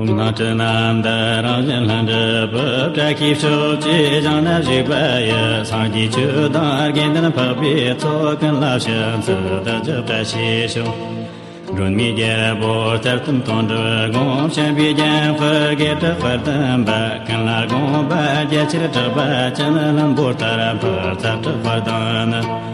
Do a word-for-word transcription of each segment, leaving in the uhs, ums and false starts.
ནང་ཁྲི་རྣམ་དག་རང་བཞིན་ལྷུན་གྲུབ་པའི། བཀྲ་ཤིས་ཕྱོགས་བཅུའི་ཞིང་ན་བཞུགས་པ་ཡི། སངས་རྒྱས་ཆོས་དང་དགེ་འདུན་འཕགས་པའི་ཚོགས། ཀུན་ལ་ཕྱག་འཚལ་བདག་ཅག་བཀྲ་ཤིས་ཤོག་སྒྲོལ་མའི་རྒྱལ་པོ་གཏེར་སྟོན་དོན་གྲུབ་དགོངས། བྱམས་པའི་རྒྱལ་པོ་དགེ་གྲགས་དཔལ་ལྡན་པ། ཀུན་ལ་དགོངས་པ་རྒྱ་ཆེར་གྲགས་པ་ཅན། ལྷུན་པོ་ལྟར་འཕགས་ཚ་གྲགས་པ་དང་ནི།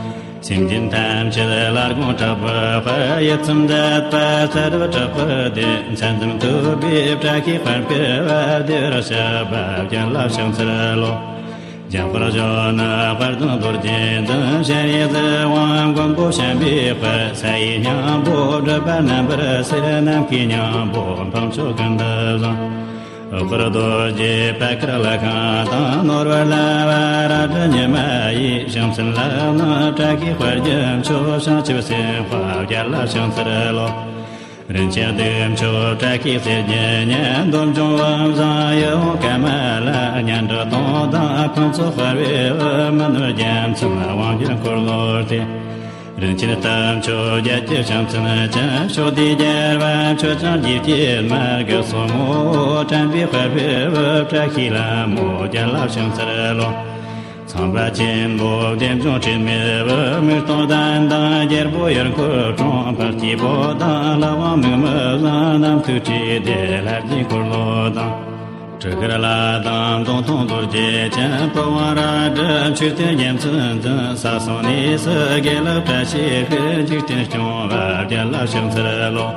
སེམས་ཅན་ཐམས་ཅད་ལ་དགོངས་གྲགས་པའི་དཔལ། ཡིད་ཙམ་དད་པ་ས་རུ་གྲགས་པ་དེ། མཚན་ཙམ་ཐོས་པས་བཀྲ་ཤིས་དཔལ་འཕེལ་བ། བདེ་བར་གཤེགས་པ་རྒྱལ་ལ་ཕྱག་འཚལ་ལོ། རྒྱལ་པོར་བཞུགས་ནས་དཔལ་ལྡན་རྡོ་རྗེ་འཛིན། སྤྱན་རས་གཟིགས་དབང་མགོན་པོ་བྱམས་པའི་དཔལ། ས་ཡི་སྙིང་པོ་སྒྲུབ་པ་རྣམ་པར་སེལ། ནམ་མཁའི་སྙིང་པོ་འཕགས་མཆོག་ཀུན་ཏུ་བཟང་། འོད་དཀར་རྡོ་རྗེ་པད་དཀར་ལྷ་ཁང་དང་། ནོར་བུ་ལྷ་བ་རལ་གྲི་ཉི་མ་ཡི། ཞིང་མཚན་ལྷ་ནང་བཀྲ་ཤིས་དཔལ་གྱི་མཆོག་བྱང་ཆུབ་སེམས་དཔའ་རྒྱལ་ལ་ཕྱག་འཚལ་ལོ། རིན་ཆེན་གདུགས་མཆོག་བཀྲ་ཤིས་གསེར་གྱི་ཉི། འདོད་འབྱུང་བུམ་བཟང་ཡིད་འོང་ཀ་མ་ལ། སྙན་གྲགས་དུང་དང་ཕུན་ཚོགས་འཕེལ་བའི་འོད། མི་ནུབ་རྒྱལ་མཚན་དབང་སྒྱུར་འཁོར་ལོ་སྟེ། རིན་ཆེན་རྟ་མཆོག་བརྒྱད་ཀྱི་ཞིང་མཚན་ཅན། ཕྱོགས་དུས་རྒྱལ་བ་མཆོག་ཀྱང་རྗེ་བསྐྱེད་མ། དགུ་སོགས་ངོ་བོ་དྲན་པའི་དཔལ་བེའུ། བཀྲ་ཤིས་ལྷ་མོ་རྒྱལ་ལ་ཕྱག་འཚལ་ལོ། ཚངས་པ་ཆེན་པོ་བདེ་འབྱུང་དྲི་མེད་བུ། མིག་སྟོང་ལྡན་དང་རྒྱལ་པོ་ཡུལ་འཁོར་འཁྲུངས། འཕགས་སྐྱེས་པོ་དང་ལྷ་དབང་མིག་མི་བཟང་། རྣམ་ཐོས་ཀྲི་ཏའི་ལྷ་རྗེའི་འཁོར་ལོ་དང་། སྤྲུལ་དཀར་ལྷ་དང་མདུང་ཐུང་རྡོ་རྗེ་ཅན། ཕུར་དབང་རལ་གྲི་མཆོད་རྟེན་རྒྱལ་མཚན་འཛིན། ས་གསུམ་གནས་སུ་དགེ་ལེགས་བཀྲ་ཤིས་ཤོག་འཇིག་རྟེན་སྐྱོང་བ་རྒྱལ་ལ་ཕྱག་འཚལ་ལོ།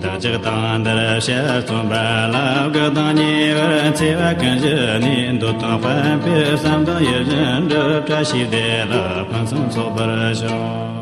བདག་ཅག་དང་འདིར་ཞལ་བརྩོན་པ་ལ། དགུ་དང་ཉེ་བར་འཚེ་བ་ཀུན་ཞི་ནས། འདོད་དོན་དཔལ་འཕེལ་བསམ་དོན་ཡིད་བཞིན་འགྲུབ། བཀྲ་ཤིས་བདེ་ལེགས་ཕུན་སུམ་ཚོགས་པར་ཤོག